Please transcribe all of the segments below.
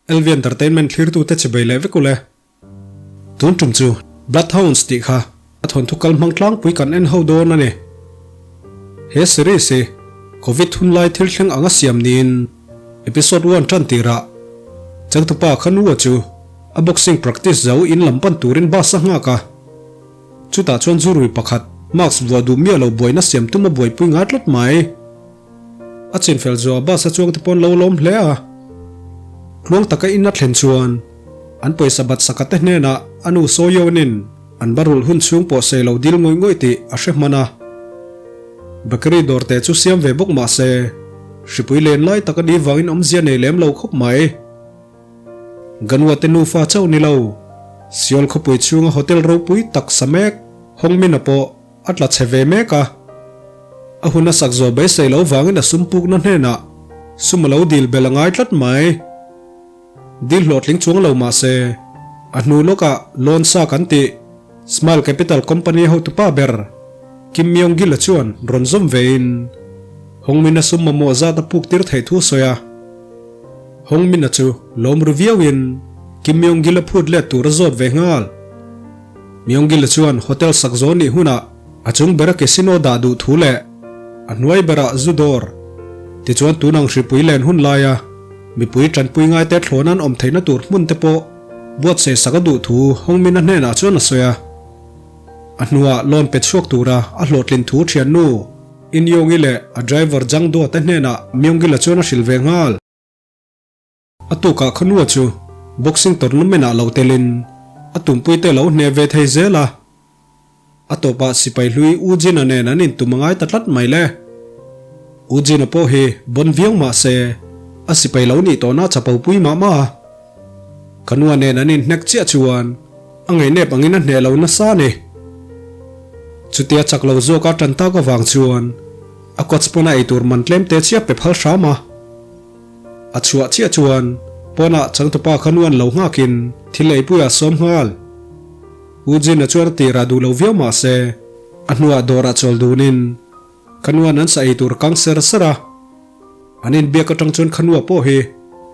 LV Entertainment thlirtute chibei leh vek ule. Tun tum chu Bloodhounds tih kha a thawnthu kal hmang tlangpui kan en ho dawn a ni. He series hi Covid hunlai thil thleng anga siam niin episode one tan tirah changtupa Khanua chu a boxing practice zo in lam pan turin bus a nghak a. Chutah chuan zurui pakhat mask vuah duh miah lo buaina siam tum a buaipui ngai tlat mai. A chinfel zuah bus a chuang te pawn lo lawm hle a. Tluang taka in a thlen chuan an pawisa bat saka te hnenah a nu Soyeon-in an barulh hun chhung pawh sei lo dil ngawih ngawih tih a hre hman a. Bakery dawr te chu siam ve bawk mah se hripui len lai tak a nih vangin awmzia nei lem lo khawp mai. Ganua te nufa chauh ni lo, Seoul khawpui chhunga hotel ropui tak sa mek Hongmin-a pawh A tla chhe ve mek a. A hun a sak zawh beisei lo vangin a sum pukna hnenah sum a lo dil bel a ngai tlat mai. Dil hlawhtling chuang lo mah se, a hnu lawkah loan sa kan tih Smile Capital Company hotupa ber Kim Myong-gil-a chuan rawn zawm vein Hongmin-a sum mamawh zat a puk tir theih thu a sawi a. Hongmin-a chu lawm ru viauin Kim Myong-gil-a phut let tur a zawt ve nghal. Myongila chuan hotel sak zawn nih hunah a chung bera casino dah duh thu leh a hnuai berah zu dawr tichuan tunang hripui len hun laia mipui tanpui ngaite thlawn an awm theihna tur hmun te pawh buatsaih sak a duh thu Hongmina hnenah chuan a sawi a. A hnuah loan pe chhuak tura a hlawhtlin thu thiannu Inyongi leh a driver Jang Dua te hnenah Myongila chuan a hrilh ve nghal. A tukah khanua chu boxing tournament ah lo telin a tumpuite lo hneh ve thei zel a. A tawpah sipai hlui U Jin-a nen an intum a ngai ta tlat mai le. U Jin-a pawh hi bon viau mah se a sipai lo nih tawhna chapo pui mah mah a. Khanua nen an inhnek chiah chuan a ngaihnep angin a hneh lo nasa a ni. Chutia chak lo zawka tan tak avang chuan a coach pawn a eitur man tlem te chiah pe phal hram a. A chhuah chiah chuan pawnah changtupa kha nuan lo nghakin thil eipui a sawm nghal. U Jin-a chuan a tirah duh lo viau mah se, a hnuah dawrah chawl dunin kha nuan an sa ei tur kang ser ser a. An inbiak atang chuan kha nua pawh hi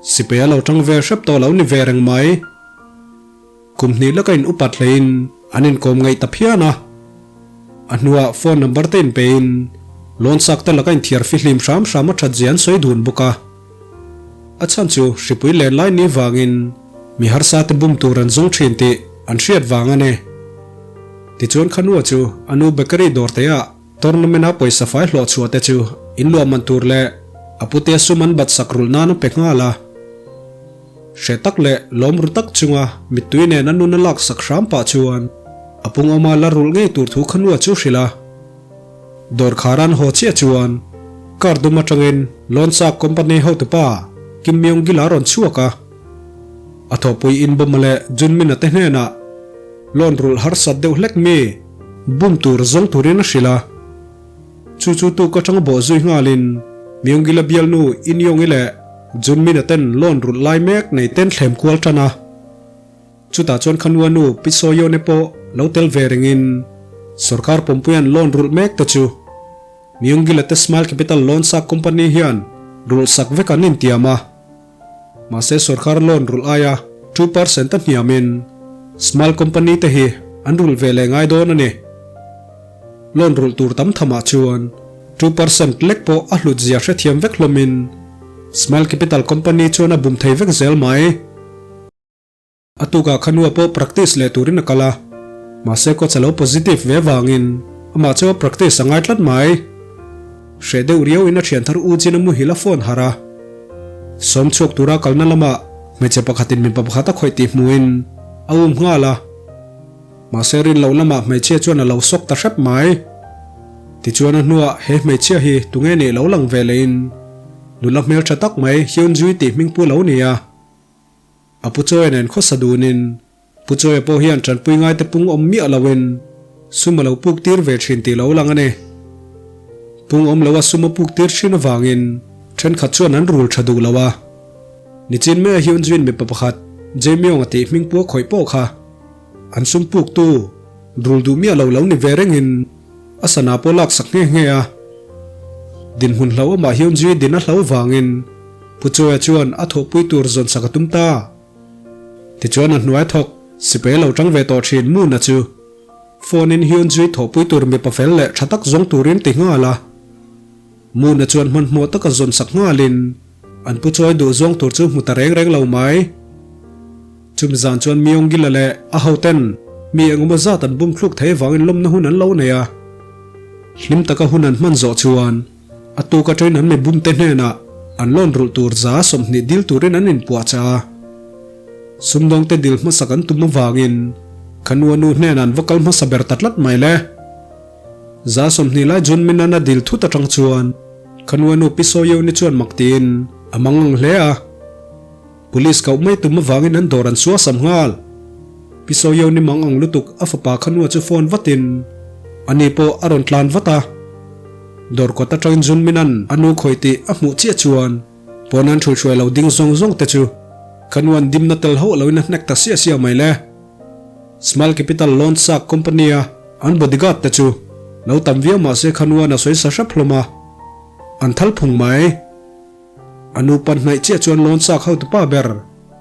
sipai a lo tang ve hrep tawh lo ni ve reng mai. Kum hnih laka in upat hleiin an inkawm ngaih ta phian a. A hnuah phone number te inpeiin loan sak te laka inthiar fihlim hram hram a that zia an sawi dun bawk a. A chhan chu hripui len lai ni vangin mi harsa te bum tur an zawng thin tih an hriat vang a ni. Tichuan Khanua chu a nu bakery dawr te ah tournament a pawisa fai hlawh chhuah te chu inluah man tur leh a pute sum an bat sak rulh nan a pe nghal a. Hre tak leh lawm ru tak chunga mittui nen a nun a lak sak hram pah chuan a pungawma la rulh ngei tur thu khanua chu hrilh a. Dawr kharan haw chiah chuan car dum atangin loan chak company hotupa Kim Myung Gil a rawn chhuak a. A thawhpui inbawma leh Junmin-a te hnenah loan rulh harsat deuh hlek mi bum tur zawng turin a hrilh a. Chu chu tuk atanga bawh zui nghalin Myung-gil-a bialnu In-yong-i leh Junmin-a ten loan rulh lai mek nei ten thlem kual tan a. Chutah chuan Khanua nu Pi Soyeon-e pawh lo tel ve rengin sorkar pawmpuian loan rulh mek te chu Myung-gil-a te Smile Capital Loan Sak Company hian rulh sak vek an intiam a. Mahse sorkar loan rulh aia 2% a hniamin Smile Company te hi an rulh ve leh ngai dawn a ni. Loan rulh tur tam thamah chuan 2% lek pawh a hlut zia hrethiam vek hlawmin Smile Capital Company chuan a bum thei vek zel mai. A tukah khanua pawh practice leh turin a kal a, mahse coach a lo positive ve vangin amah chu a practice a ngai tlat mai. Hreh deuh riauin a thian thar u chin a muhil a phone harh a. Sawm chhuak tura kalna lamah hmeichhe pakhatin mipa pakhat a khawih tih hmuhin a um nghal a. Mahse rin loh lamah hmeichhia chuan a lo sawk ta hrep mai. Tichuan a hnuah he hmeichhia hi tunge nih lo lang ve lehin nula hmeltha tak mai Hyunjui tih hming pu lo ni a. A pu Chawia nen khawsa dunin Pu Chawia pawh hian tanpui ngaite pung awm miah loin sum a lo puk tir ve thin tih lo lang a ni. Pung awm loa sum a puk tir thin avangin thenkhat chuan an rul tha duh lo a. Nichin maia Hyunjin mipa pakhat Jae-myung a tih hming pu a khawih pawh kha an sum puk tu rul duh miah lo lo ni ve rengin a sana pawh lak sak nghe nghe a. Dinhmun hlo amah Hyunjui din a hlo vangin. Pu Chawia chuan a thawhpui tur zawn sak a tum ta. Tichuan a hnuai thawk sipai lo tang ve tawh thin Muna chu phone in Hyun Jui thawhpui tur mipa fel leh tha tak zawng turin ti nghal a. Muna chuan hmanhmawh taka zawn sak nghalin an Pu Chawi duh zawng tur chu hmu ta reng reng lo mai. Chumi zan chuan Myongila leh a hoten mi engemaw zat an bum thluk thei vangin lawmna hun an lo nei a. Hlim taka hun an hman zawh chuan a tuk atangin an mi bumte hnenah an lawn rulh tur 20% dil turin an inpuahchah a. Sumdawngte dil hmasak an tum avangin Khanua nu hnenah an va kal hmasa ber ta tlat mai le. 20% lai Junmin-a'n a dil thut atang chuan Khanua nu Pi Soyeon-i chuan mak tiin a mangang hle a. Police koh mai tum avangin an dawr an suasam nghal. Pi Soyo ni mang ang lutuk a fapa khanua chu phone vatin ani pawh a rawn tlan vat a. Dawr kawt atangin Junminan a nu khawih tih a hmuh chiah chuan pawn an hruihruai lo ding zawng zawng te chu khanuan dimna tel hauh loin a hnek ta siah siah mai le. Small Capital Loan Sak Company a an bodyguard te chu lo tam viau mahse khanuan a sawi sa hrep hlawm a, an thal phung mai. A nupa hnaih chiah chuan lawn chak hotu pa ber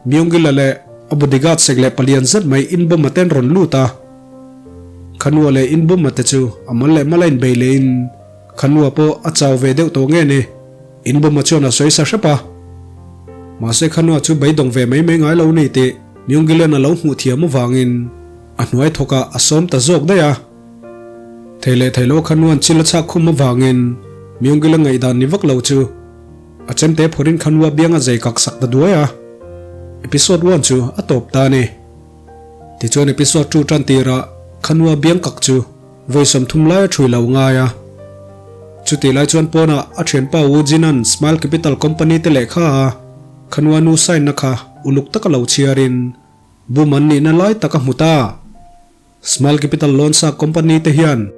Myongila leh a bodyguard sek leh palian zet mai inbawm a ten rawn lut a. Khanua leh inbawm a te chu a mal leh mal a inbei lehin Khanua pawh a chau ve deuh tawh nge ni, inbawm a chuan a sawi sa hrep a. Mahse Khanua chu beidawng ve mai mai ngai lo ni tih Myongila'n a lo hmuh thiam avangin a hnuai thawkah a sawm ta zawk daih a. Thei leh thei lo khanuan chil a chhak khum avangin Myongila ngaihdan ni vak lo chu a chemte phawrhin khanua biang a zei kak sak ta duai a. Episode one chu a tawp ta a ni. Tichuan episode two tan tirah khanua biang kak chu vawi 30 lai a thui lo ngai a. Chutih lai chuan pawnah a thianpa Wu Jinan Smile Capital Company te lehkha a khanua nu sign na kha uluk taka lo chhiarin bum an nihna lai tak a hmu ta. Small Capital Loan Sa Company te hian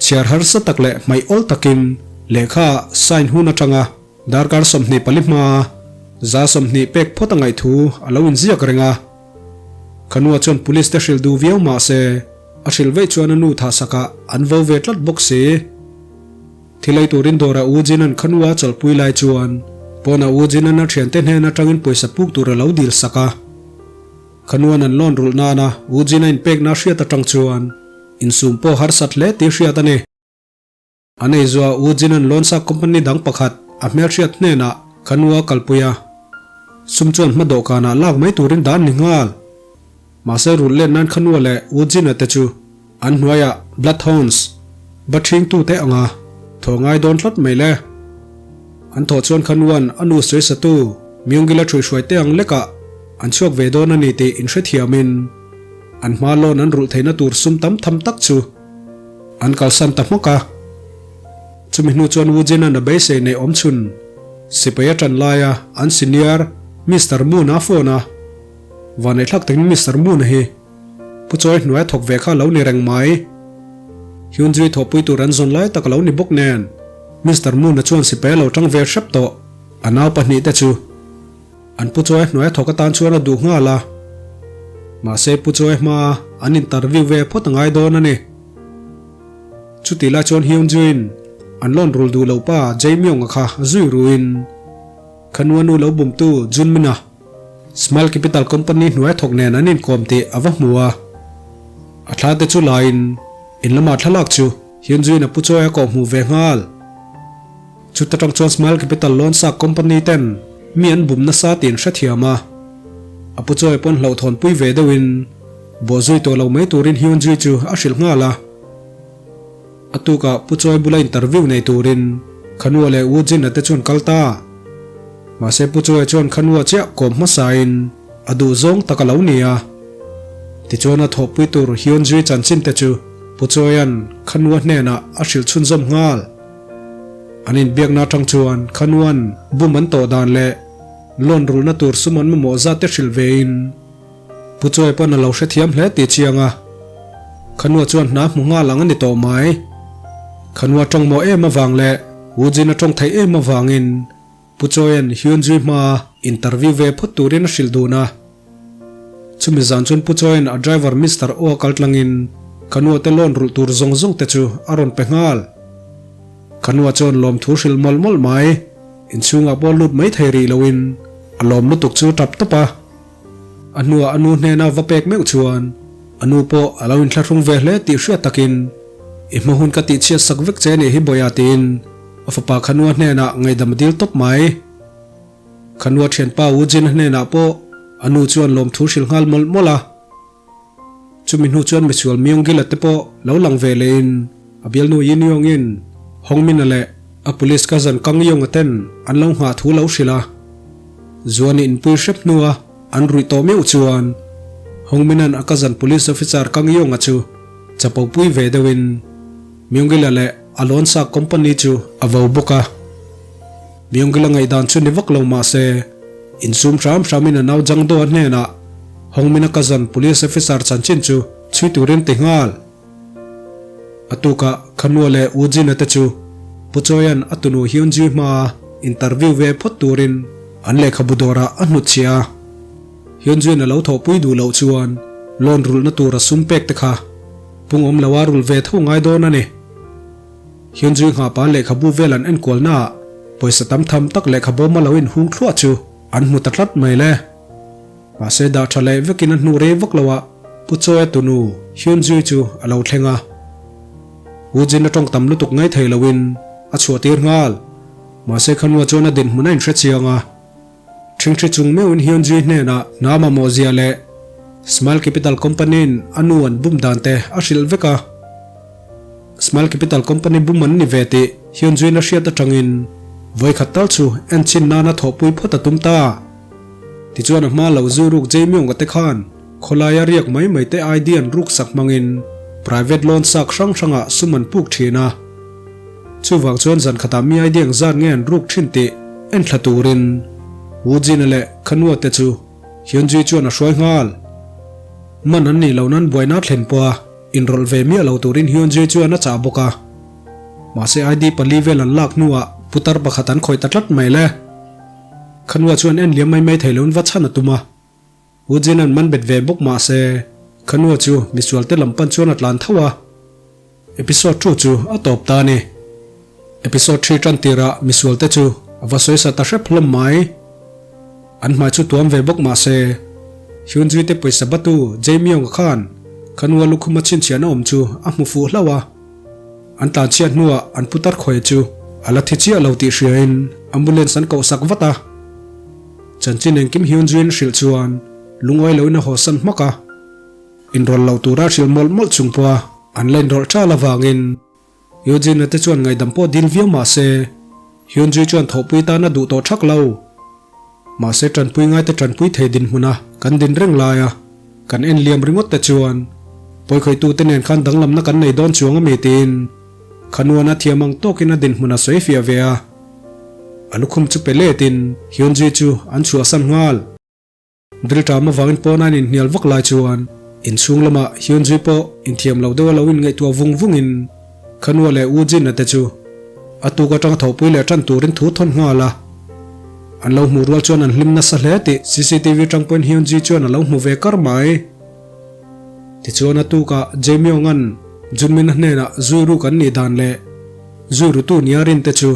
chhiar harsa tak leh hmaih awl takin lehkha sign hun atanga darkar 24 hmaa 20% pek phawt a ngaih thu a lo inziak reng a. Khanua chuan police te hrilh duh viau mah se a hrilh veih chuan a nu thahsakah an vo ve tlat bawk si. Thil ei turin dawrah U Jinan Khanua a chawlhpui lai chuan pawnah U Jinan a thiante hnen atangin pawisa puk tur a lo dil sak a. Khanuan an lawn rulh nana U Jin a inpekna hriat atang chuan insum pawh harsat hle tih hriat a ni. A nei zuah U Jin an lawn sak company dang pakhat a hmelhriat hnenah Khanua kalpui a, sum chuan hma dawhkanah lak mai turin dan ni nghal. Mahse rulh let nan Khanua leh U Jin-a te chu an hnuaiah Bloodhounds ba ṭhingtute anga thaw ngai dawn tlat mai le. An thawh chuan Khanuan a nu sawisatu Myongila ṭhuihhruai te ang lekah an chhuak ve dawn a ni tih inhrethiamin an hma loan an rulh theihna tur sum tam tham tak chu an kalsan ta hmawk a. Chumi hnu chuan Wu Jinan a beisei neih awm chhun sipai a ṭan laia an senior Mister Moon a phone a, Vanneih thlak takin Mister Moon hi Pu Chawi hnuai a thawk ve kha a lo ni reng mai. Hyunjui thawhpui tur an zawn lai tak a lo ni bawk nen Mister Moon-a chuan sipai a lo tang ve hrep tawh. A nau pahnih te chu an Pu Chawi hnuai a thawk atan chuan a duh nghal a. Mahse Pu Chawi hmaa an interview ve phawt a ngai dawn a ni. Chutih lai chuan Hyunjui'n an lawn rul duh loh pa Jae Myung-a kha zui ruin Khanua nu lo bumtu Junmin-a Small Capital Company hnuai thawk nen an inkawm tih a va hmu a. A thla te chu laiin in lamah thlalak chu Hyunjuin a pu chawi a kawh hmuh ve nghal. Chuta tang chuan Small Capital Loan Sak Company ten mi an bum nasa tih an hrethiam a. A pu chawi pawn hlauhthawn pui ve deuhin bawhzui tawh lo mai turin Hyunjui chu a hrilh nghal a. A tukah Pu Chawi bula interview nei turin Khanua leh Wu Jin-a te chuan kal ta. Mahse Pu Chawi chuan Khanua chiah kawm hmasain a duh zawng tak a lo ni a. Tichuan a thawhpui tur Hyunjui chanchin te chu Pu Chawia'n Khanua hnenah a hrilh chhunzawm nghal. An inbiakna atang chuan Khanua'n bum an tawh dan leh loan rulhna tur sum an mamawh zat te hrilh vein, Pu Chawi pawn a lo hrethiam hle tih chiang a, Khanua chuan hna hmu nghal ang a ni tawh mai. Khanua tawng mawh em avang leh Wu Jin a tawng theih em avangin Pu Chawia'n Hyunjui hmaa interview ve phawt turin a hrilh dun a. Chumi zan chuan Pu Chawia'n a driver Mister O a kal tlangin Khanua te loan rulh tur zawng zawng te chu a rawn pe nghal. Khanua chuan lawmthu hrilh mawlh mawlh mai. Inchhungah pawh lut mai thei rih loin a lawm lutuk chu tap tawp a. A hnuah a nu hnena va pek meuh chuan a nu pawh a lo inthlahrung ve hle tih hriat takin, I hma hun ka tihchhiat sak vek che nih hi Bawia tiin a fapa Khanua hnenah ngaihdam a dil tawp mai. Khanua thianpa U Jin-a hnenah pawh a nu chuan lawmthu hrilh nghal mawlh mawlh a. Chumi hnu chuan misual Myung-gil-a te pawh lo lang ve lehin a bialnu Yin-yong-in Hong-min-a leh a police cousin Kang-yong-a ten an lo nghah thu lo hrilh a. Zuani inpui hrep hnua an ruih tawh meuh chuan Hong-min-a'n a cousin police officer Kang-yong-a chu chapo pui ve deuhin Myung-gil-a leh a lawn sak company chu a vo bawk a. Myung-gil-a ngaihdan chu ni vak lo mah se, insum hram hramin a nau Jangdo-a hnenah Hongmin-a cousin police officer chanchin chu chhui turin ti nghal. A tukah Khanua leh U Jin-a te chu Pu Choi-a'n a tunu Hyun-ji hmaa interview ve phawt turin an lehkhabu dawrah a hnutchhiah a. Hyun-ji-in a lo thawhpui duh loh chuan loan rulhna tur a sum pek te kha pungawm loa rulh ve tho ngai dawn a ni. Hyunjui nghahpa lehkhabu vel an enkualnaah pawisa tam tham tak lehkhabawma lo inhung thluah chu an hmu ta tlat mai le. Mahse dah tha leh vekin a hnu rei vak loah Pu Chawia tunu Hyunjui chu a lo thleng a. U Jin a tawng tam lutuk ngai thei loin a chhuah tir nghal. Mahse Khanua chuan a dinhmun a inhre chiang a. Ṭhingṭhi chung meuhin Hyunjui hnenah hna mamawh zia leh Smile Capital Company-in a nu an bum dan te a hrilh vek a. Smile Capital Company bum an ni ve tih Hyunjui-in a hriat aṭangin vawikhat tal chu enchhin nana thawhpui phawt a tum ta. Tichuan a hma lo zu ruk Jae-myung-a te khan khawlaia riak mai mai te ID an ruk sak hmangin private loan sak hrang hrangah sum an puk ṭhin a. Chuvang chuan zan khatah mi ID ang zat nge an ruk thin tih en thla turin Wu Jin-a leh Khanua te chu Hyunjui chuan a hruai nghal. Man an nih loh nan buaina thlen pawha inrawlh ve miah lo turin Hyunjui chuan a chah bawk a. Mahse ID pali vel an lak hnuah putar pakhat an khawih ta tlat mai le. Khanua chuan en liam mai mai thei loin va chhan a tum a. U Jin-a'n man bet ve bawk mahse Khanua chu misualte lam pan chuan a tlan tho a. Episode two chu a tawp ta a ni. Episode three tan tirah misual te chu a va sawi sa ta hrep hlawm mai. An hmai chu tuam ve bawk mah se, Hyunjui te pawisa batu Jae-myung-a khan Khanua lukhuma chhinchhiahna awm chu a hmu fuh hlauh a. An tlanchhiat hnuah an putar khawi chu a la thi chiah lo tih hriain ambulance an koh sak vat a. Chanchin engkim Hyunjui-in hrilh chuan lungawi loin a hawsan hmak a. Inrawlh loh tura hrilh mawlh mawlh chung pawha an la inrawlh ṭal avangin Eugene-a te chuan ngaihdam pawh dil viau mah se, Hyunjui chuan thawhpui tan a duh tawh ṭhak lo. Mahse ṭanpui ngaite ṭanpui thei dinhmuna kan din reng laia kan en liam ringawt te chuan pawikhawitute nen khan danglamna kan nei dawn chuang ami tiin Khanuana thiam ang tawkin a dinhmun a sawi fiah ve a. A lukhum chu pe letin Hyunjui chu an chhuahsan nghal. Rilṭam avangin pawn a inhnial vak lai chuan inchhung lamah Hyunjui pawh inthiam lo deuh a lo inngaihtuah vung vungin Khanua leh U Jin-a te chu a tuk aṭanga thawhpui leh ṭan turin thu thawn nghal a. An lo hmuh rual chuan an hlim nasa hle tih cctv aṭang pawhin Hyunjui chuan a lo hmu ve kar mai. Tichuan a tukah Jae-myung-a'n Junmin-a hnenah zui ruk an nih dan leh zui rutu nia rin te chu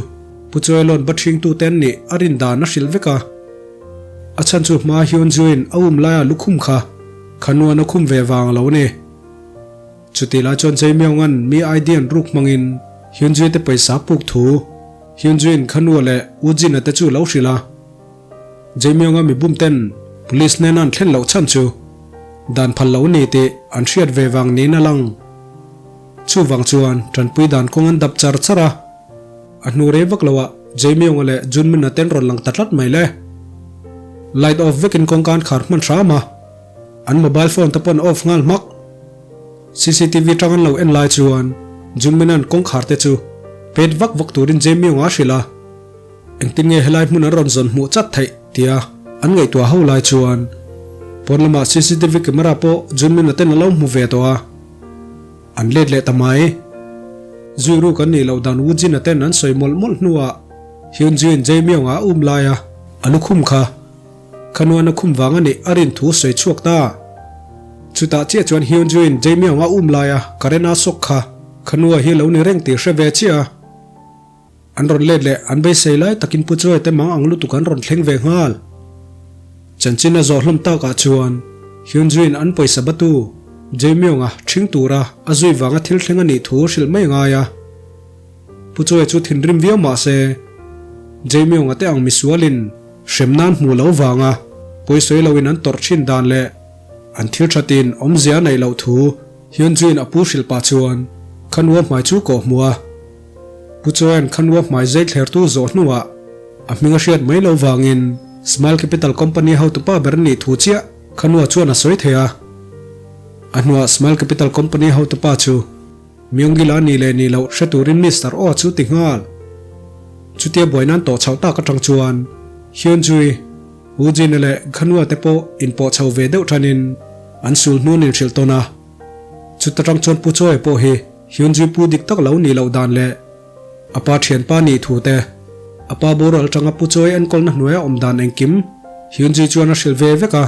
Pu Choi-lawn ba ṭhingtute an nih a rin dan a hrilh vek a. A chhan chu hma Hyunjoo-in a um laia lukhum kha Khanuan a khum ve vang a lo ni. Chutih lai chuan Jae-myung-a'n mi ID an ruk hmangin Hyunjoo te pawisa puk thu Hyunjoo-in Khanua leh Woojin-a te chu lo hrilh a. Jae-myung-a mi bum ten police hnena an thlen loh chhan chu dan phal lo ni tih an hriat ve vang niin a lang. Chuvang chuan tanpui dan kawng an dap char char a. A hnu rei vak loah Jae-myung-a leh Junmin-a ten rawn lang ta tlat mai le. Light off vekin kawngka an khar hman hram a, an mobile phone te pawh an off nghal hmak. Cctv tang an lo en lai chuan Junmin-a'n kawngkhar te chu pet vak vak turin Jae-myung-a a hrilh a, engtin nge helai hmun an rawn zawn hmuh chat theih tia an ngaihtuah ho lai chuan pawn lamah cctv camera pawh Junmin-a ten a lo hmu ve tawh a. An let leh ta mai. Zui ruk an nih loh dan Wu Jin-a ten an sawi mawlh mawlh hnuah Hyun Jin Jae Myung-a a um laia a lukhum kha Khanuan a khum vang a nih a rin thu sawi chhuak ta. Chutah chiah chuan Hyun Jin Jae Myung-a um laia current a sawk kha Khanua hi lo ni reng tih hre ve chiah a. An rawn let leh an beisei lai takin Pu Chuai te mang ang lutuk an rawn thleng ve nghal. Chanchin a zawh hlawm takah chuan Hyunjin an pawisa batu Jae-myung-a ṭhing tura a zui vanga thil thleng a nih thu hrilh mai ngai a. Pu Chuai chu thinrim viau mah se Jae-myung-a te ang misualin hrem nan hmuh lo vanga pawisawi loin an tawrh ṭhin dan leh an thil ṭhatin awmzia a neih loh thu Hyunjin a pu hrilh pah chuan Khanua hmai chu kawh hmuh a. Pu Chuan Khanua hmai zai thlertu zawh hnuah a hming a hriat mai lo vangin Smile Capital Company hotupa ber nih thu chiah Khanua chuan a sawi thei a. A hnuah Smile Capital Company hotupa chu Myongila nih leh nih loh hre turin Mister Aw chu ti nghal. Chutia buai nan tawh chhoh tak atang chuan Hyunjui, U Jin-a leh Khanua te pawh inpawh chho ve deuh thanin an sul hnun inhrilh tawn a. Chuta tang chuan Pu Chawia pawh hi Hyunjui pu dik tak lo nih loh dan leh a pa thianpa nih thu te, a pa boral atanga Pu Chawia enkawlna hnuaia awm dan engkim Hyunjui chuan a hrilh ve vek a.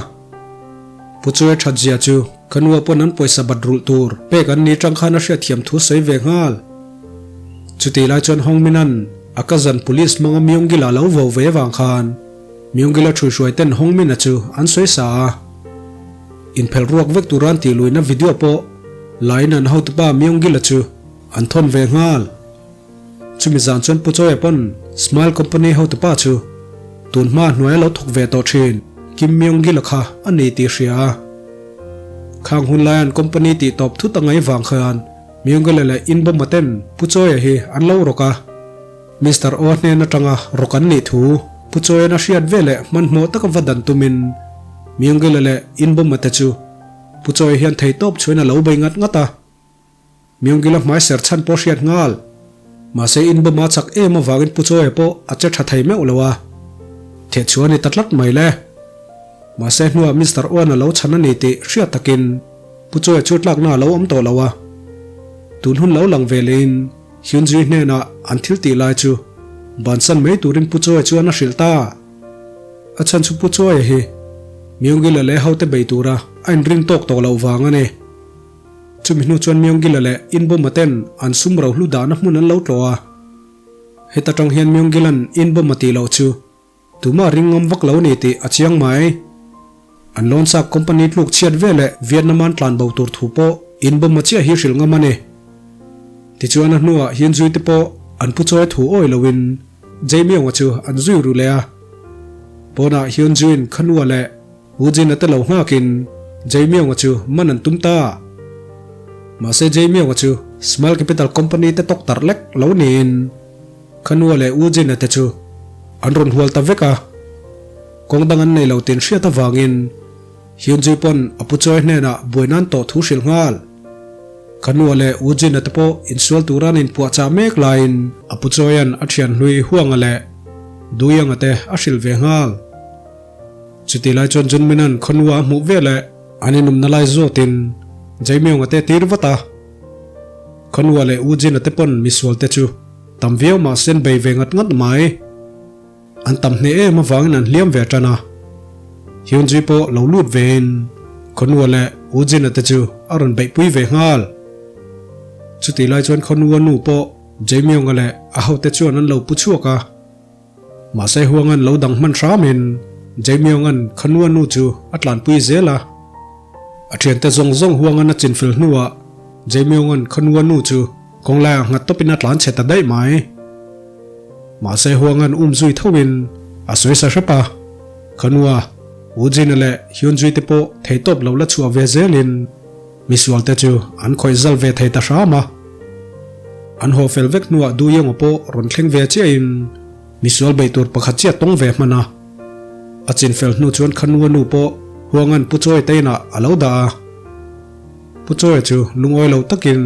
Pu Chawia that zia chu ka nua pawn an pawisa bat rulh tur pek an ni tang khan a hriatthiam thu sawi ve nghal. Chutih lai chuan Hong Min-a'n a cousin police hmanga Myung-gil-a lo vo ve vang khan Myung-gil-a ṭhuihruai ten Hong Min-a chu an sawi sa a. Inphelh ruak vek tura an tih luihna video pawh lain an hotupa Myung-gil-a chu an thawn ve nghal. Chumi zan chuan Pu Chawia pawn Smile Company hotupa chu tun hma hnuaia lo thawk ve tawh thin Kim Myung-gil-a kha a ni tih hria a. Khang hun laia an company tih tawp thut a ngaih vang khan Myung-gil-a leh Inbawma ten Pu Chawia hi an lo rawk a. Mister O hnen atanga rawk an nih thu Pu Chawian a hriat ve leh hmanhmawh taka va dan tumin Myungila leh Inbawma te chu Pu Chawia hian theitawp chhuain a lo bei ngat ngat a. Myungila hmai ser chhan pawh hriat nghal. Mahse Inbawma chak em avangin Pu Chawia pawh a che tha thei meuh lo a. Theh chhuah a ni ta tlat mai le. Mahse hnuah Mister Oan a lo chhan a ni tih hriat takin Pu Chawia chu tlakna a lo awm tawh lo a. Tun hun lo lang ve lehin Hyunjui hnenah an thil tih lai chu bansan mai turin Pu Chawia chuan a hrilh ta. A chhan chu Pu Chawia hi Myungila leh hote bei tura a inring tawk tawh loh vang a ni. Chumi hnu chuan Myungila leh Inbawma ten an sum rohlu dahna hmun an lo tlawh a. Heta tang hian Myungila'n Inbawma tih loh chu Tumah ring ngam vak lo ni tih a chiang mai. An loan chak company tluk chhiat ve leh Vietnam an tlan bo tur thu pawh in bawm a chiah hi hrilh ngam a ni. Tichuan a hnuah hian zui te pawh an pu chawi thu awi loin Jae-myung-a chu an zui ru leh a. Pawnah hian zuiin Khanua leh Woo-jin-a te lo nghakin Jae-myung-a chu man an tum ta. Mahse Jae-myung-a chu Small Capital Company te tawk tarh lek lo niin Khanua leh U Jin-a te chu an rawn hual ta vek a, kawng dang an nei lo tin hriat avangin Hyunjoo pawn a pu Choi hnenah buai nan tawh thu hrilh nghal. Khanua leh U Jin-a te pawh insual tura an inpuahchah mek laiin a pu Choi-a'n a thian hlui Huanga leh Duyang-a te a hrilh ve nghal. Chutih lai chuan Junmin-a'n Khanua a hmuh veleh an inawmna lai zawtin Jae-myung-a te tir vat a. Khanua leh U Jin-a te pawn misual te chu tam viau mahse an bei ve ngat ngat mai. An tam hneh em avangin an hliam ve tan a. Hyunjui pawh lo lut vein Khanua leh U Jin-a te chu a rawn beihpui ve nghal. Chutih lai chuan Khanua nu pawh Jae-myung-a leh a hote chuan an lo pu chhuak a. Mahse Huanga'n lo dang hman hramin Jae-myung-a'n Khanua nu chu a tlanpui zel a. A thiante zawng zawng Huanga'n a chinfel hnuah Jae-myung-a'n Khanua nu chu kawng laiah nghat tawpin a tlan chhe ta daih mai. Mahse Huanga'n um zui thoin a sawi sa hrep a. Khanua, Woo-jin-a leh Hyun-jui te pawh theitawp lo la chhuah ve zelin Misual te chu an khawih zal ve thei ta hram a. An haw fel vek hnuah Duhionga pawh rawn thleng ve chiahin misual bei tur pakhat chiah tawng ve hman a. A chin fel hnu chuan Khanua nu pawh Huanga'n Pu Chawia te inah a lo dah a. Pu Chawia chu lungawi lo takin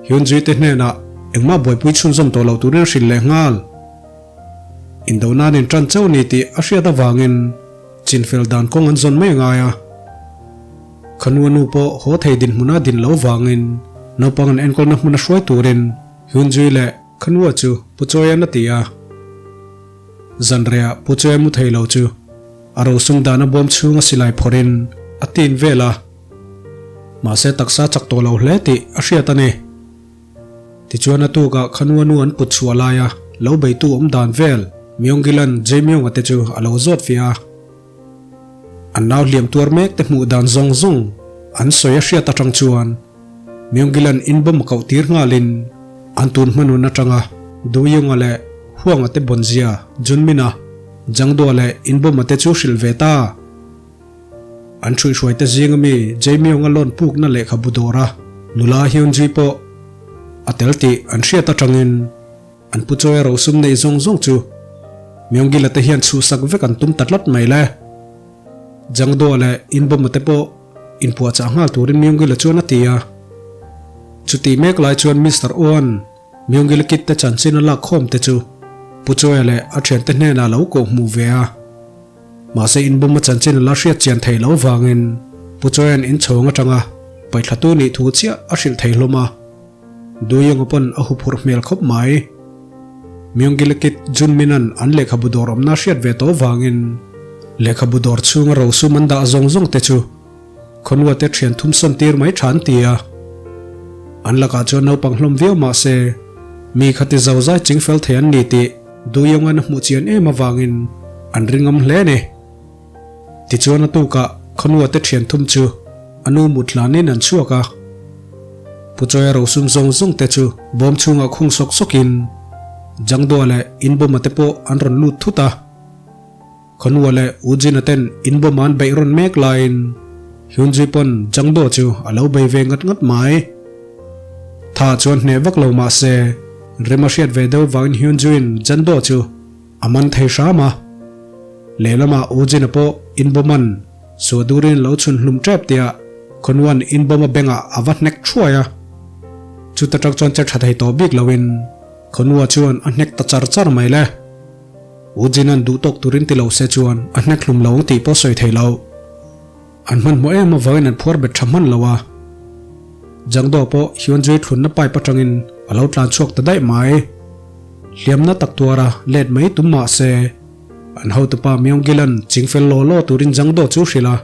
Hyunjui te hnenah engmah buaipui chhunzawm tawh loh turin a hrilh leh nghal. Indona'n in tan chauh ni tih a hriat avangin chinfel dan kawng an zawn mai a ngai a. Khanua nu pawh haw thei dinhmuna din lo vangin naupang an enkawlna hmuna hruai turin Hyunjui leh Khanua chu Pu Chawian a ti a. Zanreiah Pu Chawia mu thei lo chu a rosum dahna bawm chhunga silai phawrhin a tin vel a. Mahse taksa chak tawh lo hle tih a hriat a ni. Tichuan a tukah Khanua nu an put chhuah lai a. lo beitu awm dan vel Myung-gila'n Jae-myung-a te chu a lo zawt fiah a. An nau hliam tuar mek te hmuh dan zawng zawng an sawi a hriat atang chuan Myung-gila'n inbawm a koh tir nghalin an tun hmanun atanga Du-young-a leh Huang-a te bawnzia Junmin-a, Jangdua leh inbawm-a te chu hrilh ve ta. An hruihhruaite zinga mi Jae-myung-a lawn pukna lehkhabu dawra nula Hyun-ji pawh a tel tih an hriat atangin an pu Choi-a rosum neih zawng zawng chu Myung-gil-a te hian chhuhsak vek an tum ta tlat mai le. Jang-do-a leh In-bom-a te pawh inpuahchah nghal turin Myung-gil-a chuan a ti a. Chutih mek lai chuan Mister Oh-a'n Myung-gil-a kit te chanchin a lak khawm te chu Pu Choi-a leh a thiante hnenah a lo koh hmuh ve a. Mahse inbawm a chanchin a la hriat chian thei lo vangin Pu Chawia'n inchhawng atanga paithlatu nih thu chiah a hrilh thei hlawm a. Duiyonga pawn a huphurh hmel khawp mai. Myungilekit Junminan an lehkhabu dawr awmna hriat ve tawh vangin lehkhabu dawr chhunga rosum an dah zawng zawng te chu Khawnua te thian thum sawn tir mai tha an ti a. An lakah chuan naupang hlawm viau mah se, mi khati zo zai ching fel thei an ni tih Duiyongan a hmuh chian em avangin an ringawm hle a ni. Tichuan a tukah Khawnua te thian thum chu a nu mut hlanin an chhuak a. Pu Chawia rosum zawng zawng te chu bawm chhungah khung sawk sawkin Jangdua leh Inbawma te pawh an rawn lut thut a. Khawnua leh U Jin-a ten inbawm an beih rawn mek laiin Hyun-ji pawn Jang-do chu a lo bei ve ngat ngat mai. Tha chuan hneh vak lo mah se, rem a hriat ve deuh vangin Hyun-ji-in Jang-do chu a man thei hram a. Lehlamah U Jin-a pawh inbawm an suah durin lo chhun hlum tep tiah Khawnua-a'n inbawm a bengah a va hnek thuai a. Chuta tang chuan che tha thei tawh bik loin Khawnua chuan a hnek ta char char mai le. U Jinan duh tawk turin ti lo se chuan a hnek hlum lo ang tih pawh sawi thei lo. An hmanhmawh em avangin an phuar bet tha hman lo a. Jangdo pawh Hyunjui thlunna pipe atangin a lo tlan chhuak ta daih mai. Hliamna tak tuara let mai tum mah se an hotupa Myung-gilan chingfel law law turin Jangdo chu hrilh a.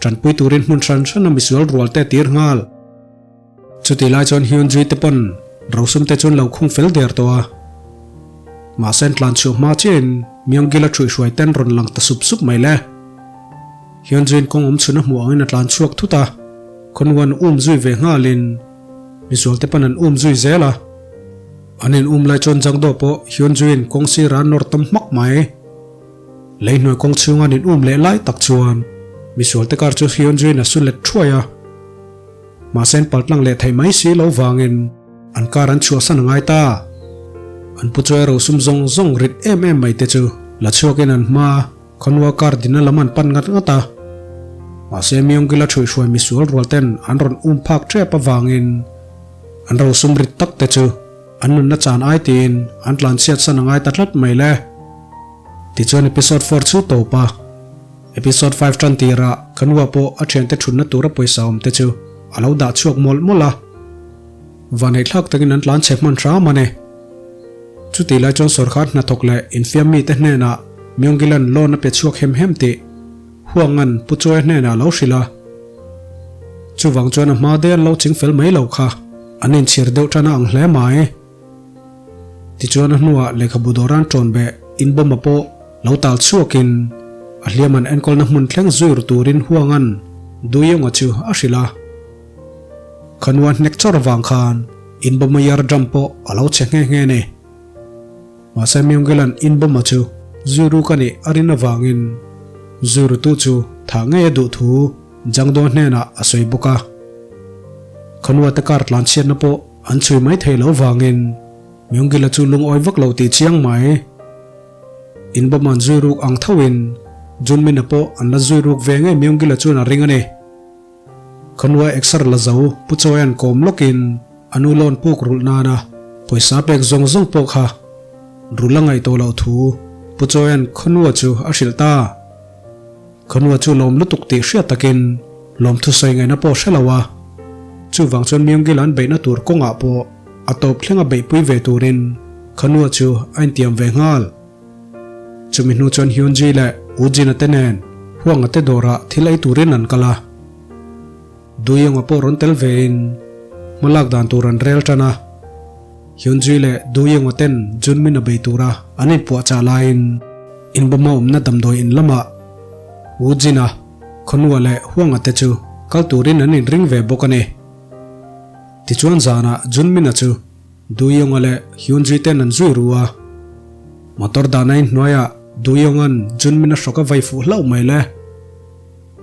Tanpui turin hmun hran hrana misual rual te tir nghal. Chutih lai chuan Hyunjui te pawn rosum te chuan lo khung fel der tawh a. Mahse an tlan chhuah hma chiahin Myung-gil a ṭhuihhruai ten rawn lang ta sup sup mai le. Hyunjui'n kawng awm chhun a hmuh angin a tlan chhuak thut a, Khonwan um zui ve nghalin misual te pawn an um zui zel a. An in um lai chuan Jangdo pawh Hyunjui'n kawng sirah a nawr tam hmak mai. Leihnuai kawng chhunga an in um leh lai tak chuan misual te kar chu Hyunjui'n a su let ṭhuai a. Mahse an paltlang leh theih mai si lo vangin an car an chhuahsan a ngai ta. An pu chuai rosum zawng zawng rit em em mai te chu la chhuakin an hma Khawnua car dinna lam an pan ngat ngat a. Mahse Myongkila ṭhuihhruai misual rual ten an rawn um phak ṭep avangin an rosum rit tak te chu an nunna chan ai tiin an tlanchhiatsan a ngai ta tlat mai le. Tichuan episode four chu tawp a. Episode five tan tirah ka nua pawh a thiante thutna tura pawisa awm te chu a lo dah chhuak mawlh mawlh a. Vaneihthlak takin an tlan chhe hman hram a ni. Chutih lai chuan sawrkar hnathawk leh infiam mite hnenah Myonggilan loan a pe chhuak hem hem tih Huangan Pu Chuaia hnenah a lo hrilh a. Chuvang chuan a hma dei an lo chingfel mai lo kha an inchhir deuh tan a ang hle mai. Tichuan a hnuah lehkhabu dawran ṭawn beh inbawma pawh lo tal chhuakin a hliam an enkawlna hmun thleng zui ru turin Huangan Duiyonga chu a hrilh a. Khanua hnek chawr avang khan inbawma yar drum pawh a lo chhe nghe nghe ni. Mahse Myunggilan inbawma chu zui ruk a nih a rin avangin zui rutu chu thah ngei a duh thu Jangdo hnenah a sawi bawk a. Khanua te kar tlanchhiatna pawh An chhui mai thei lo vangin Myungkila chu lungawi vak lo tih chiang mai. Inbawm an zui ruk ang thoin Junmina pawh an la zui ruk ve ngei Myungkila chuan a ring a ni. Khanua exer la zo Pu Chawia'n kawm lawkin a nu lawn puk rulh nana pawisa pek zawng zawng pawh kha rulh a ngaih tawh loh thu Pu Chawia'n Khanua chu a hrilh ta. Khanua chu lawm lutuk tih hriat takin lawmthu sawi ngaihna pawh hre lo a, chuvang chuan Myungil an beihna tur kawngah pawh a tawp thlenga beihpui ve turin Khanua chu a intiam ve nghal. Chumi hnu chuan Hyunji leh Ujin-a te nen Huanga te dawrah thil ei turin an kal a. Duiyonga pawh rawn tel vein hmalak dan tur an rel tan a. Hyunjui leh Duyong-a ten Junmin-a bei tura an inpuahchah laiin inbawma awmna damdawi in lamah Woojin-a, Khonua leh Huang-a te chu kal turin an inring ve bawk a ni. Tichuan zanah Junmin-a chu Duyong-a leh Hyunjui ten an zui ru a. Motor dahna in hnuaiah Duyong-a'n Junmin-a hrawk a vai fuh hlauh mai le.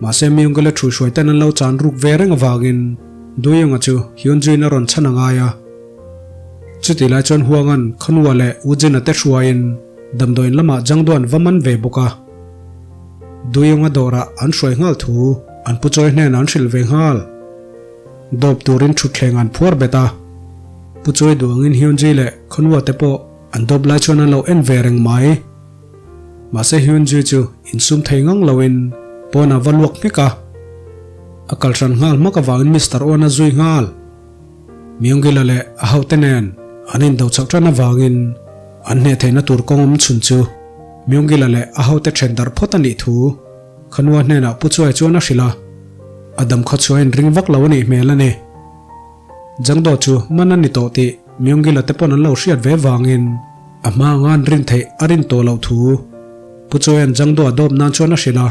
Mahse Myung-a leh Ṭhuihruai ten an lo chan ruk ve reng avangin Duyong-a chu Hyunjui-in a rawn chhan a ngai a. Chutih lai chuan Huang-a'n Khonua leh Woojin-a te hruaiin damdawiin lamah Jangdo-a'n va man ve bawk a. Duyong-a dawrah an hruai nghal thu an pu chawi hnenah an hrilh ve nghal. Dawp turin thutthleng an phuar bet a. Pu chawi duh angin Hyunjui leh Khonua te pawh an dawp lai chuan an lo en ve reng mai. Mahse Hyunjui chu insum thei ngang loin pawnah va luak hmek a. A kal hran nghal hmak avangin Mister Oan a zui nghal. Myungila leh a hote nen an indo chhoh tan avangin an hneh theihna tur kawng awm chhun chu Myungila leh a hote then darh phawt a nih thu Khanua hnenah Pu Chuai chuan a hrilh a. A dam khaw chhuah in ring vak lo a nih hmel a ni. Jangdaw chu man a ni tawh tih Myungila te pawn an lo hriat ve vangin A hma anga an rin theih a rin tawh loh thu Pu Chawia'n Jangdo a dawp nan chuan a hrilh a.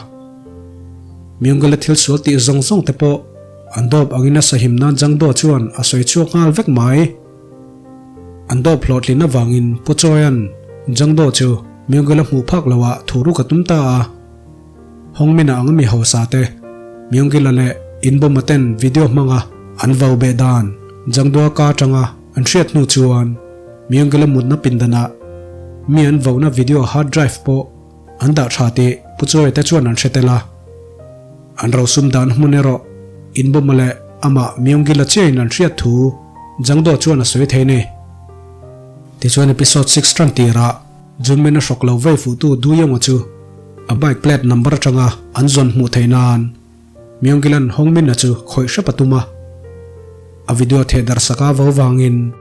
Myungala thil sual tih zawng zawng te pawh an dawp angin a sahim nan Jangdo chuan a sawi chhuak nghal vek mai. An dawp hlawhtlin avangin Pu Chawia'n Jangdo chu Myungala hmuh phak loah thu ruk a tum ta a. Hawngmina anga mi hausa te, Myungila leh Inbawma ten video hmanga an vau beh dan Jangdoa ka atanga an hriat hnu chuan Myungila mutna pindanah mi an vauna video hard drive pawh an dah tha tih Pu Chuaia te chuan an hre tel a. An rosum dan hmun erawh Inbawma leh amah Myungila chiahin an hriat thu Jangdoa chuan a sawi thei ni. Tichuan episode 6 tan tirah Junmin a hrawk lo vei fuhtu Duyonga chu a bike plate number atanga an zawn hmuh theih nan Myunggilan Hongmin-a chu khawih hrep a tum a. A video theh darh sak a vo vangin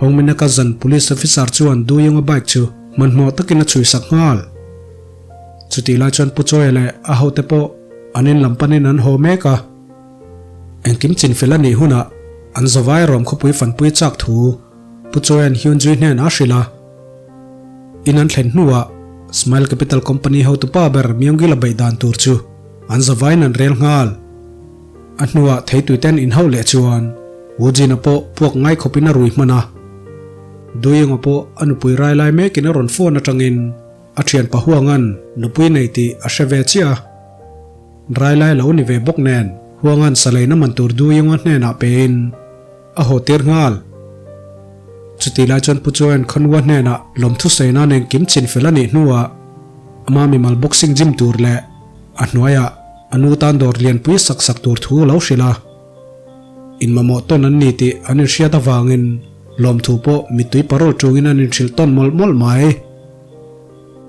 Hongmin-a cousin police officer chuan Duyonga bike chu hmanhmawh takin a chhui sak nghal. Chutih lai chuan Pu Chawia leh a hote pawh an in lam panin an haw mek a. Engkim chinfel a nih hunah an zavai rawm khawpui fanpui chak thu Pu Chawia'n Hyunjui hnenah a hrilh a. In an thlen hnuah Smile Capital Company hotupa ber Myungil a beih dan tur chu an zavaiin an rel nghal. A hnuah theituiten inhauh leh chuan Woojin-a pawh puak ngai khawpin a rui hman a. Duyung-a pawh a nupui rai lai mekin a rawn phone atangin a thianpa Huanga'n nupui nei tih a hre ve chiah a. Rai lai lo ni ve bawk nen Huanga'n saleina man tur Duyung-a hnenah pein A haw tir nghal. Chutih lai chuan Pu Chuaia'n Khanua hnenah lawmthu sawi nan engkim chin fel a nih hnuah ama mimal boxing gym tur leh a hnuaiah a nu tan dawr lianpui sak sak tur thu a lo hrilh a. Inmamawh tawn an ni tih an inhriat avangin lawmthu pawh mittui parawl tungin an inhrilh tawn mawlh mawlh mai.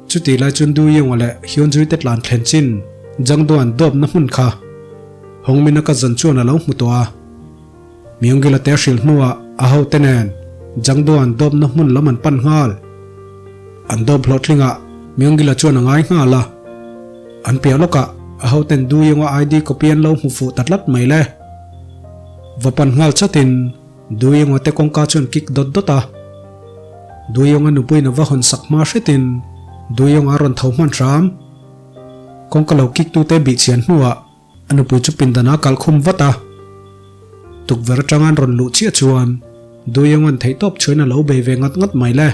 Chutih lai chuan Du Yong-a leh Hyunjui te tlan thlen chin Jangdo-a'n dawpna hmun kha Hongmin-a ka zan chuan a lo hmu tawh a. Myungil-a te hrilh hnuah a hote nen Jangdo-a'n dawpna hmun lam an pan nghal. An dawp hlawhtlingah Myungil-a chuan a ngai nghal a. An piah lawkah a hoten Du Yong-a ID copy an lo hmu fuh ta tlat mai le. Va pan nghal chatin Du Yong-a te kawngka chuan kick dawt dawt a. Du Yong-a nupuiin a va hawn sak hma hretin Du Yong-a a rawn tho hman hram. Kawngka lo kick tute bihchian hnuah A nupui chu pindan a kalh khum vat a, tukverh atanga an rawn luh chiah chuan Duiawnga'n theihtawp chhuain a lo bei ve ngat ngat mai le.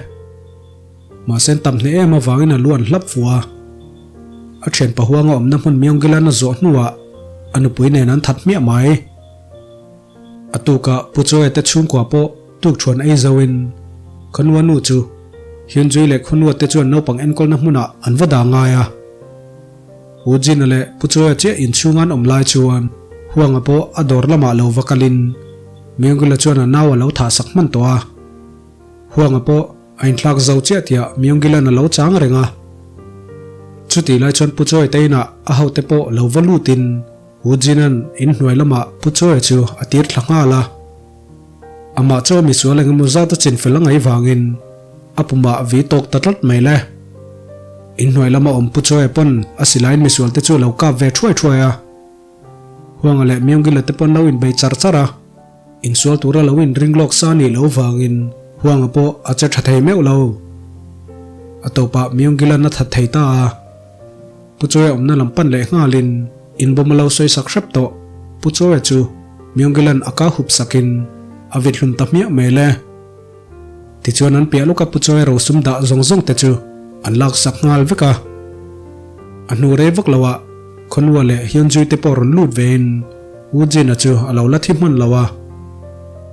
Mahse an tam hneh em avangin a lu an hlap fuh a. A thian pahuanga awmna hmun Myonggilan a zawh hnuah a nupui nen an that hmiah mai. A tukah Pu Chawia te chhungkua pawh tukṭhuan ei zoin Khanua nu chu Hyunjui leh Khunua te chuan naupang enkawlna hmunah an va dah ngai a. U Jin-a leh Pu Chawia chiah inchhung an awm lai chuan Huanga pawh a dawr lamah lo va kalin Myungula chuan a nau a lo thah sak hman tawh a. Huanga pawh a inthlak zo chiah tiah Myungila'n a lo chang reng a. Chutih lai chuan Pu Chawia te inah a hote pawh lo va lutin U Jin-a'n inhnuai lamah Pu Chawia chu a tir thla nghal a. Amah chu a misual eng emaw zat a chinfel a ngaih vangin a pumah vi tawk ta tlat mai le. Inhnuai lama awm Pu Chawia pawn a silaiin misual te chu a lo kap ve thuai thuai a. Huanga leh Myungila te pawn lo inbei char char a, insual tura lo inring lawk sa nih loh vangin Huanga pawh a che tha thei meuh lo. A tawpah Myung-gilan a that thei ta a. Pu Chawia awmna lam pan leh nghalin inbawm a lo sawi sak hrep tawh. Pu Chawia chu Myung-gilan a ka hup sakin a vit hlum ta hmiah mai le. Tichuan an piah lawka Pu Chawia rosum dah zawng zawng te chu an lak sak nghal vek a. A hnu rei vak loah Khawnua leh Hyunjui te pawh rawn lut vein U Jin-a chu a lo la thi hman lo a.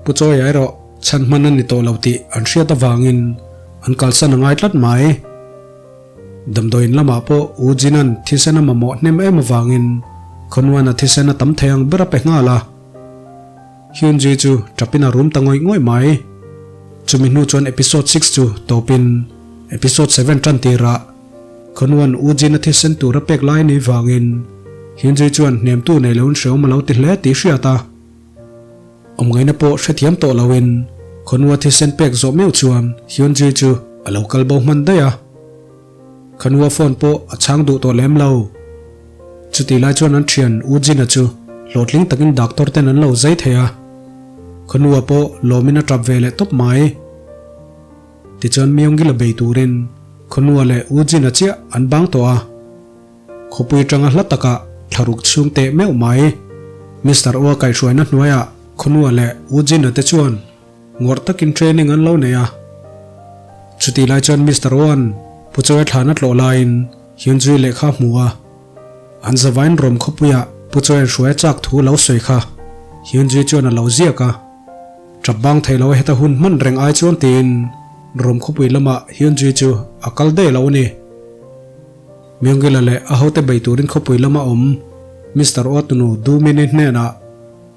Pu Chawia erawh chhan hman a ni tawh lo tih an hriat avangin an kalsan a ngai tlat mai. Damdawiin lamah pawh U Jin-a'n thisen a mamawh hnem em avangin Khawnua-na thisen a tam thei ang ber a pe nghal a. Hyunji chu tapin a rum ta ngawih ngawih mai. Chumi hnu chuan episode six chu tawpin episode seven tan tirah Khawnwan U Jin a thisen tur a pek lai ni vangin Hyunji chuan hnemtu nei loin hreawm a lo ti hle tih hriat a. Awmngaihna pawh hrethiam tawh loin Khawnwa thisen pek zawh meuh chuan Hyunji chu a lo kal bo hman daih a. Khanua phone pawh a chhang duh tawh lem lo. Chutih lai chuan an thian U Jin-a chu hlawhtling takin doctor ten an lo zai thei a. Khanua pawh lawmin a tap ve leh tawp mai. Tichuan Myung-gil a bei turin Khanua leh U Jin-a chiah an bang tawh a. Khawpui tanga hla takah thlaruk chhung teh meuh mai. Mister Oa kaihhruaina hnuaiah Khanua leh U Jin-a te chuan Ngawrh takin training an lo nei a. Chutih lai chuan Mister Oan Pu Chawia thlan a tlawh laiin Hyunjui lehkha a hmu a. An zavain Rom khawpuiah Pu Chawia hruai a chak thu lo sawi kha Hyunjui chuan a lo ziak a. Tap bang thei lo heta hun hman reng ai chuan tiin Rom khawpui lamah Hyunjui chu a kal daih lo a ni. Myungila leh a hote bei turin khawpui lama awm Mister Oa tunu Du Mini hnenah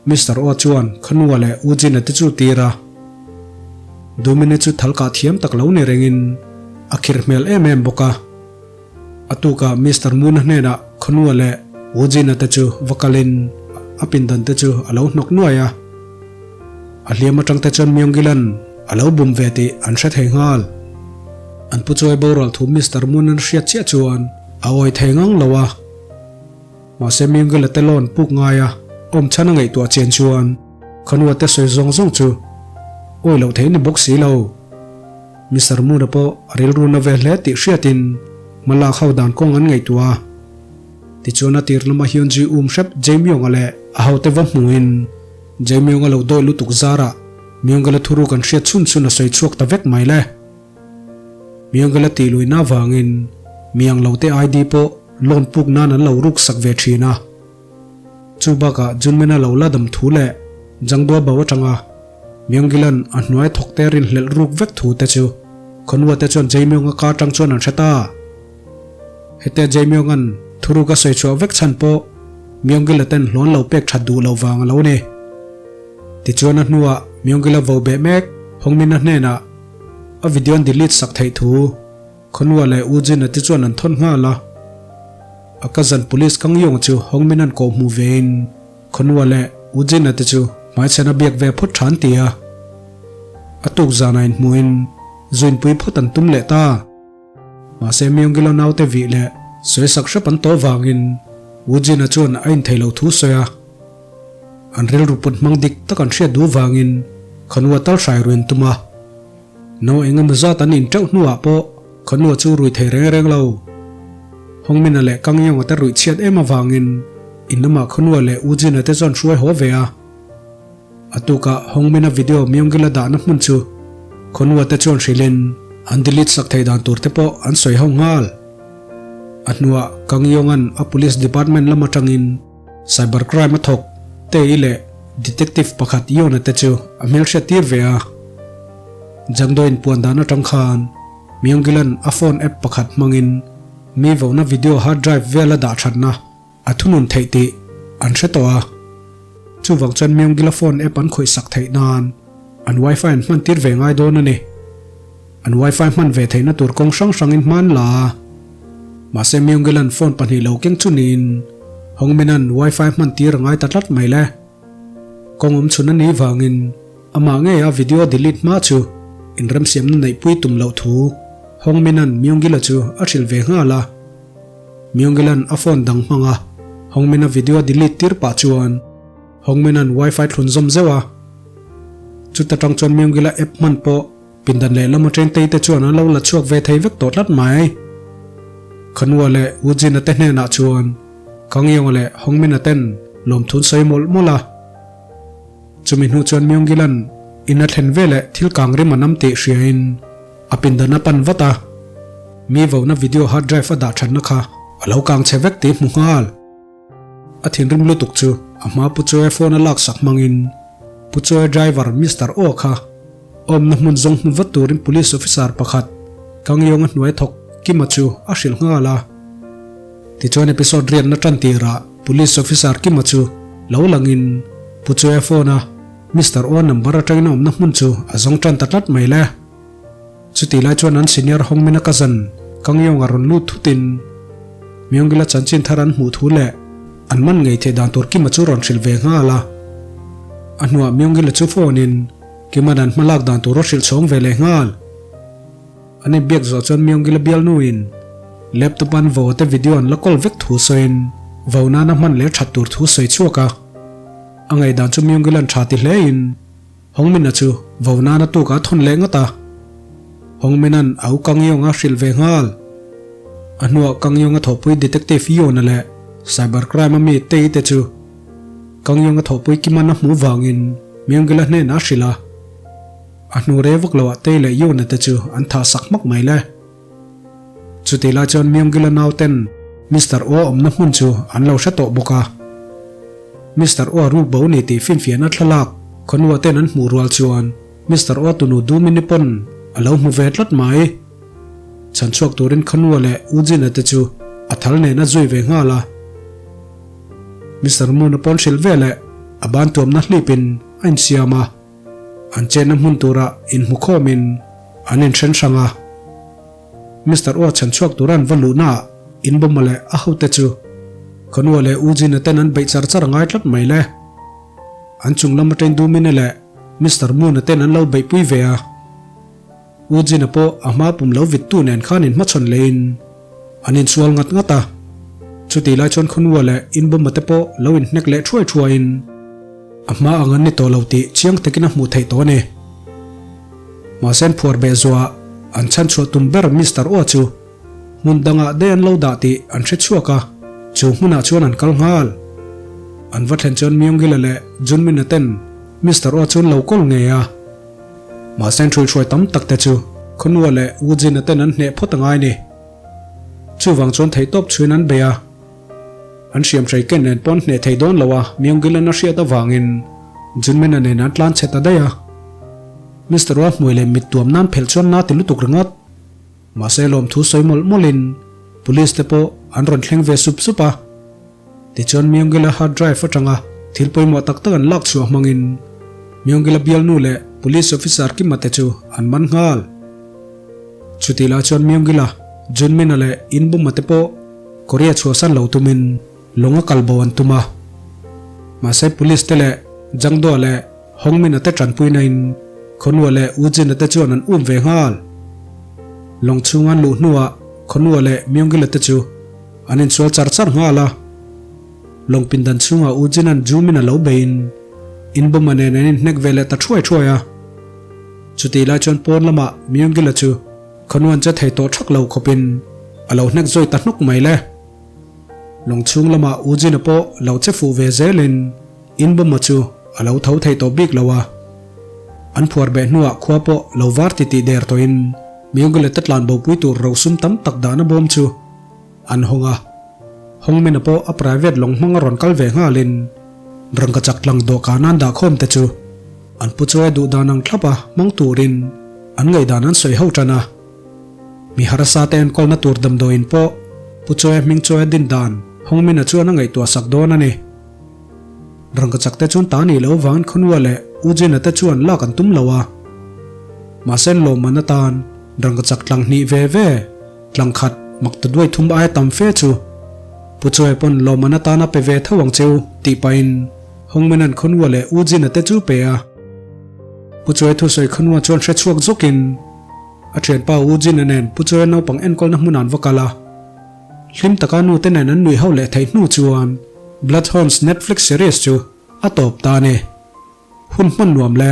Mister Oa chuan Khanua leh U Jin-a te chu tir a. Du Mini chu thal kah thiam tak lo ni rengin a khirh hmel em em bawk a. A tukah Mister Moon-a hnenah Khanua leh U Jin-a te chu va kalin a pindan te chu a lo hnawk nuai a. A hliam atang te chuan Myung-gilan a lo bum ve tih an hre thei nghal. An pu chuai boral thu Mister Moon-an hriat chiah chuan a awi thei ngang lo a. Mahse Myung-gila te loan puk ngai a awm chhan a ngaihtuah chian chuan Khanua te sawi zawng zawng chu awi loh thei ni bawk si lo. Mister Moon-a pawh a rilru na ve hle tih hriatin hma lak ho dan kawng an ngaihtuah a. Tichuan a tir lama Hyun-ji um hrep Jae-myung-a leh a hote va hmuhin Jae-myung a lo dawi lutuk zarah Myung-gila thuru kan hriat chhun chhun a sawi chhuak ta vek mai le. Myung-gila tih luihna avangin miang lo te ID pawh loan puk nan an lo ruk sak ve thin a. Chu bakah Junmin-a lo la dam thu leh Jangdua bo atanga Myung-gila'n a hnuai thawk te rinhlelh ruk vek thu te chu Khawnua te chuan Jae-myung-a ka atang chuan an hre ta. Hetia Jae-myung-a'n thuruk a sawi chhuah vek chhan pawh Myung-gila ten hlawn lo pek that duh loh vang a lo ni. Tichuan a hnuah Myung-gila vo beh mek Hongmin-a hnenah a video an delete sak theih thu Khawnua leh U Jin-a te chuan an thawn nghal a. A cousin Police Kang Yong chu Hongmin-a'n kawh hmuh vein Khawnua leh U Jin-a te chu hmaichhan a biak ve phawt tha an ti a. A tuk zanah inhmuhin zuinpui phawt an tum leh ta. Mahse Myung-gila naute vih leh sawi sak hrep an tawh vangin Woo Jin-a chuan a inthei lo thu sawi a. An rilru put hmang dik tak an hriat duh vangin Khanua tal hrai ruin tum a. No eng emaw zat an in teuh hnuah pawh Khanua chu rui thei reng reng lo. Hongmin-a leh Kang Yong-a te ruih chhiat em avangin in lamah Khanua leh Woo Jin-a te chuan hruai haw ve a. A tukah Hongmin-a video Myung-gil-a dahna hmun chu Khawnua te chuan hrilhin an delete sak thei dan tur te pawh an sawi ho nghal. A hnuah Kang Yong-a'n a police department lam atangin cyber crime a thawk Tae-i leh detective pakhat Yeon-a te chu a hmelhriat tir ve a. Jangdo-in puan dan atang khan Myung-gil-a'n a phone app pakhat hmangin mi vona video hard drive vel a dah thatna A thunun theih tih an hre tawh a, chuvang chuan Myung-gila phone app an khawih sak theih nan an wifi an hman tir ve ngai dawn a ni. An wifi hman ve theihna tur kawng hrang hrangin hman la a, mahse Myung-gila'n phone pahnih lo keng chu niin Hongmin-a'n wifi hman tir a ngai ta tlat mai le. Kawng awm chhun a nih vangin amah ngei a video delete hma chu inremsiamna neihpui tum loh thu Hongmin-a'n Myung-gila chu a hrilh ve nghal a. Myung-gila'n a phone dang hmang a, Hongmin-a video a delete tir pah chuan Hongmin-a'n wifi thlun zawm zeuh a. Chuta tang chuan Myung-gila app hman pawh Pindan lehlam atang Tei te chuan an lo la chhuak ve thei vek tawh tlat mai. Khanua leh Ujin-a te hnenah chuan Kangionga leh Hongmin-a ten lawmthun sawi mawlh mawlh a. Chumi hnu chuan Myunggilan in a thlen veleh thil kang rim a nam tih hriain a pindan a pan vat a. Mi vona video hard drive a dah thatna kha a lo kang chhe vek tih hmu nghal. A thinrim lutuk chu a hma Pu Choe phone a laksak hmangin Pu Choe driver Mister O kha awmna hmun zawng hmu vat turin police officer pakhat Kangyong a hnuai thawk Kima chu a hrilh nghal a. Tichuan episode riatna tan tirah police officer Kima chu lo langin Pu Choe phone a Mister O number atangin a awmna hmun chu a zawng tan ta tlat mai le. Chutih lai chuan an senior Hongmina cousin Kangyong a rawn lut thutin Myongila chanchin thar an hmuh thu leh an man ngei theih dan tur Kima chu rawn hrilh ve nghal a. A hnuah Myongila chu phone in Kima'n an hmalak dan tur a hrilh chhawng ve leh nghal. An inbiak zawh chuan Myongila bialnuin laptop an vo te video an la kawl vek thu sawiin vo nana hman leh that tur thu sawi chhuak a. A ngaihdan chu Myongila'n tha ti hlein Hongmin-a chu vo nana tuk a thawn leh ngawt a. Hongmin-a'n a u Kangyong-a hrilh ve nghal. A hnuah Kangyong-a thawhpui Detective Yoon-a leh Cyber Crime-a mi Tei te chu Kangyong-a thawhpui Kim-a'n a hmuh vangin Myung-gil-a hnenah a hrilh a. A hnu rei vak loah Tei leh Yoon-a te chu an thah sak hmak mai le. Chutih lai chuan Myung-gil-a nauten Mister O awmna hmun chu an lo hre tawh bawk a. Mister O a ruk bo ni tih finfiahna thlalak khawnua ten an hmuh rual chuan Mister O tunu Dumini pawn a lo hmu ve tlat mai. Chhan chhuak turin khawnua leh U Jin-a te chu a thal nen a zui ve nghal a. Mister Moon-a pawn hrilh ve leh a ban tuamna hlipin a insiam a. An chenna hmun tura inhmukhawmin an inhren hrang a. Mister Oa chhan chhuak tura an va luhnaah inbawma leh a hote chu Khanua leh U Jin-a ten an beih char char a ngai tlat mai le. An chung lam atangin Dumine leh Mister Moon-a ten an lo beihpui ve a. U Jin-a pawh a hma pum lo vittu nen khan inhmachhawn leiin an insual ngat ngat a. Chutih lai chuan Khanua leh inbawma te pawh lo inhnek leh thuai thuaiin a hma ang an ni tawh lo tih chiang takin a hmuh theih tawh a ni. Mahse an phuar beh zuah an chhan chhuah tum ber Mister Oa chu hmun dangah daih an lo dah tih an hre chhuak a, chu hmunah chuan an kal nghal. An va thlen chuan Myung-gil-a leh Junmin-a ten Mister Oa chu an lo kawl ngei a. Mahse an hruihruai tam tak te chu Khawnua leh Woo-jin-a ten an hneh phawt a ngai ni. Chuvang chuan theihtawp chhuin an bei a. An hriamhrei ken nen pawn hneh thei dawn lo a, Myung-gil-a'n a hriat avangin Junmin-a nen an tlan chhe ta daih a. Mister Oa hmui leh mit tuam nan phelh chuan na ti lutuk ringawt. Mahse lawmthu sawi mawlh mawlhin Police te pawh an rawn thleng ve sup sup a. Tichuan Myung-gil-a hard drive atanga thil pawimawh tak tak an lak chhuah hmangin Myung-gil-a bialnu leh Police officer Kima te chu an man nghal. Chutih lai chuan Myung-gil-a, Junmin-a leh Inbum-a te pawh Korea chhuahsan lo tumin lawng a kal bo an tum a. Mahse Police te leh Jangdoa leh Hongmin-a te tanpuina in Khonua leh Ujin-a te chuan an um ve nghal. Lawng chhung an luh hnuah Khonua leh Myung-gil-a te chu an insual char char nghal a. Lawng pindan chhungah Ujin-a'n Jumin-a lo beiin Inbum-a nen an inhnek ve leh ta thuai thuai a. Chutih lai chuan pawn lamah Myung-gil-a chu Khanuan che thei tawh thak lo khawpin a lo hnek zawi ta hnuk mai le. Lawng chhung lamah U Jin-a pawh lo che fuh ve zelin Inbawma chu a lo tho thei tawh bik lo a. An phuar beh hnuah khua pawh lo var titih der tawhin Myung-gil-a te tlan bopui tur rosum tam tak dahna bawm chu an hawng a. Hawngmena pawh a private lawng hmang a rawn kal ve nghalin rangkachak tlang dawhkan an dah khawm te chu an pu chawi duh dan ang thlap a hmang turin an ngaihdan an sawi ho tan a. Mi harsa te enkawlna tur damdawiin pawh pu chawi hming chawi a din dan Hawngmena chuan a ngaihtuah sak dawn a ni. Rangkachak te chuan ta nih loh vangin Khawnua leh U Jin-a te chuan lak an tum lo a. Mahse lawmman atan rangkachak tlang hnih ve ve Tlang khat mak ta duai thum aia tam fe chu Pu Chuai pawn lawmman atana pe ve tho ang cheu tih pahin Hongmen-a'n Khawnua leh U Jin-a te chu pe a. Pu Chuai thusawi Khawnua chuan hre chhuak zawkin a thianpa U Jin-a nen Pu Chuaia naupang enkawlna hmun an va kal a. Hlim taka nu te nen an nuih ho leh theih hnu chuan Bloodhounds Netflix series chu a tawp ta a ni. Hun hman nuam le.